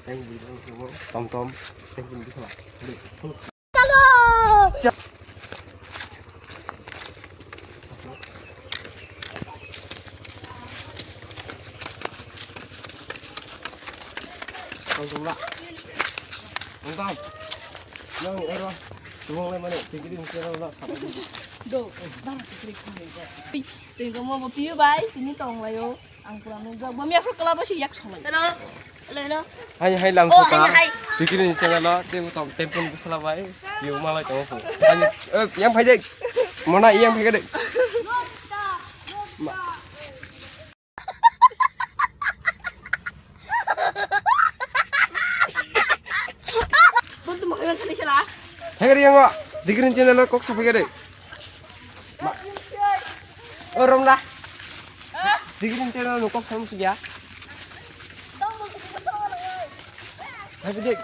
Yang bilang semua tom-tom yang pun bisa lah. Halo. Tom-tom lah. Tom-tom. Yang error. Semua lain mana? Tinggi di muka lah. Do, dah klik ni. Tengok mau piu bay, ini tong lah yo. Ang kurang nunggu. Bami aku kelapa sih yak sama. Halo. Hai lang suka. Tinggi di sana lah. Tem pun bisa lah bay. Yo malah jangan pun. Yang pajak. Mana yang pajak dek? Bantu makan kali salah. Hai yang kok. Dikirim channel kok sampai gede. Rom dah. Dikirim channel kok sama saja. Hai Dik.